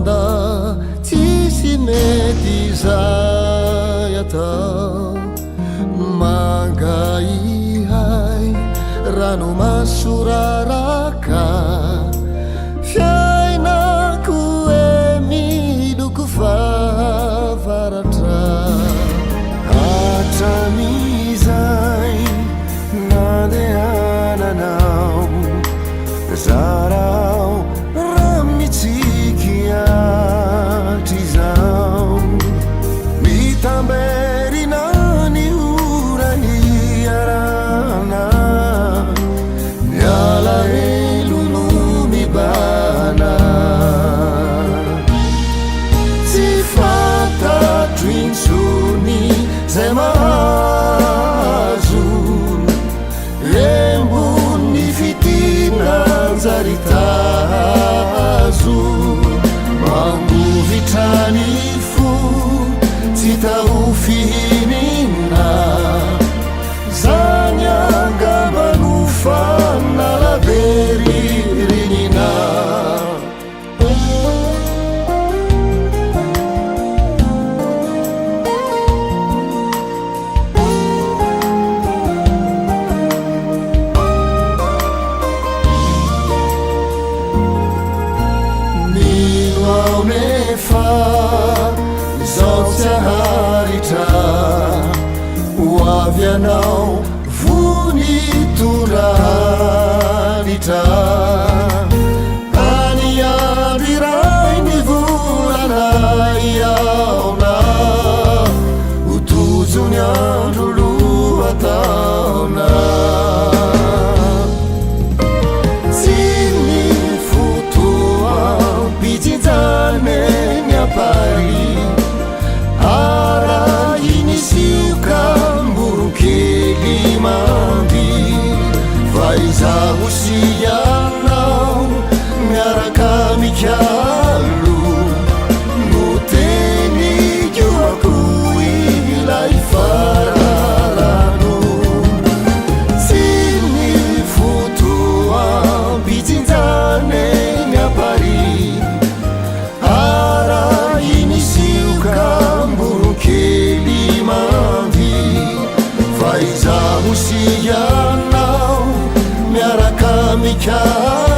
manda tsisy mety izay atao Mangaihay ranomaso raraka Fiainako e miloko fahavaratra Hatramin'izay nandehananao Zarao raha mitsiky hatrizao Mitamberina ny ora niarahana Ny alahelo no mibahana Tsy fantatro intsony zay mahazo Embon'ny fitia nanjary tazo Mangovitra ny fo tsy hita ho fihinina Zany angamba no fanala be ririnina. Mino aho nefa izao tsy haharitra Ho avy ianao vony hitondra hanitra Any andro iray ny volana hihaona Ho tojo ny andro lohataona Tsy ny fotoam-pijinjana eny am-parihy Arahiny sioka am-boronkely mandihy Fa izaho sy ianao miaraka mikalo No teniko akoho ilay fararano Tsy ny fotoam-pijinjana eny am-parihy Arahiny sioka am-boronkely mandihy Fa izaho sy ianao miaraka mikalo.